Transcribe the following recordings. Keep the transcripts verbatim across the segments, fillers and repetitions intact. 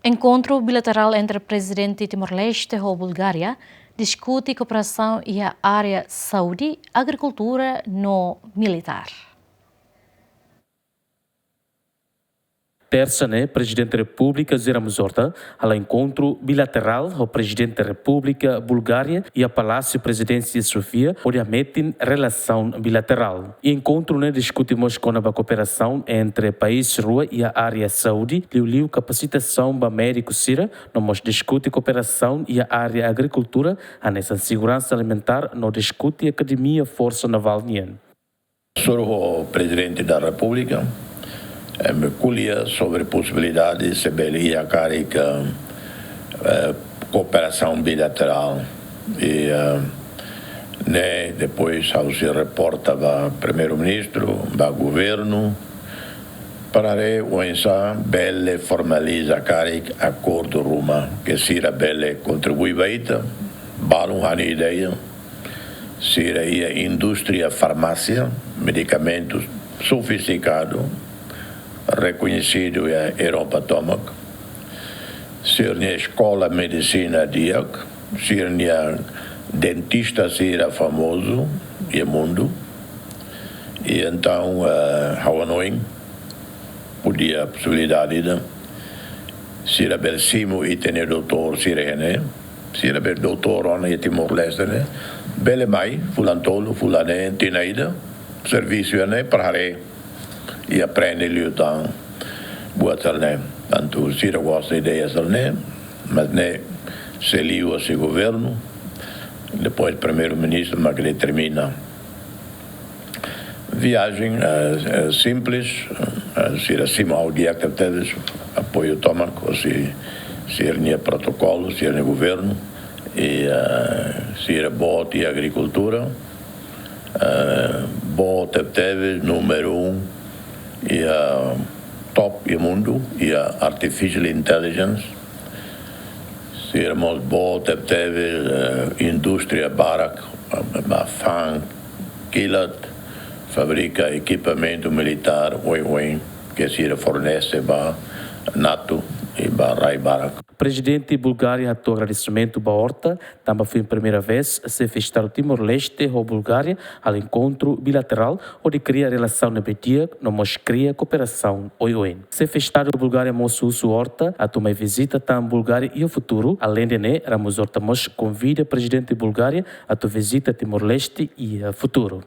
Enkontru bilaterál entre Prezidente Timor-Leste ho Bulgária diskute kooperasaun iha área saúde, agrikultura no militár. Tersa ne'e, Prezidente Repúblika José Ramos Horta hala'o enkontru bilaterál ho Prezidente Repúblika Bulgária iha Palásiu Prezidénsia Sofia, hodi hametin relasaun bilaterál. Enkontru ne'e diskute mós kona-ba kooperasaun entre país rua iha área saúde, liuliu kapasitasaun ba médiku sira, no mós diskute kooperasaun iha área agrikultura, hanesan seguransa alimentár no diskute akademia forsa navál nian. Hasoru ho Prezidente da Repúblika, eh, ko'alia sobre posibilidade se bele iha karik, eh, kooperasaun bilaterál. I, eh, ne'e, depois ha'u sei reporta ba Primeiru-Ministru, ba governu, para haree oinsá bele formaliza karik akordu ruma, ke sira bele kontribui ba ita, balun ha'u-nia ideia, sira iha indústria farmásia, medikamentu sofistikadu, rekoñesidu iha Europa tomak, sira-nia eskola medisina di'ak, sira-nia dentista sira famozu iha mundu. I entaun, eh, ha'u hanoin, podia posibilidade ida, sira bele simu ita-nia doutór sira iha ne'e, sira bele doutór ona iha Timor-Leste ne'e, bele mai fulan tolu, fulan neen, tinan ida, servisu iha ne'e para haree i aprende liután buat sira-ne'e. Tantu sira gosta ideia sira-ne'e, mas ne'e sei liu husi governu, depois Primeiru-Ministru mak determina. Viajen, eh, eh, simples, eh, sira simu ha'u di'ak tebes, apoiu tomak husi sira-nia protokolu, sira-nia governu, i, eh, sira boot iha agrikultura, eh, boot tebes, númeru un, iha, eh, top iha mundu, iha artificial intelligence, sira mós boot tebes, eh, indústria barak, eh, ba fa'an kilat, fabrika ekipamentu militár oioin, ke sira fornese ba NATO i ba rai barak. Prezidente Bulgária hato'o agradesimentu ba Horta, tanba foin primeira vez Xefe Estadu Timor-Leste ho Bulgária hala'o enkontru bilaterál, hodi kria relasaun ne'ebé di'ak no mós kria kooperasaun oioin. Xefe Estadu Bulgária mós husu Horta atu mai vizita tan Bulgária iha futuru. Aleinde ne'e, Ramos Horta mós konvida Prezidente Bulgária atu vizita Timor-Leste iha futuru.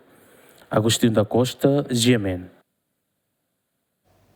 Agostinho da Costa, G M N.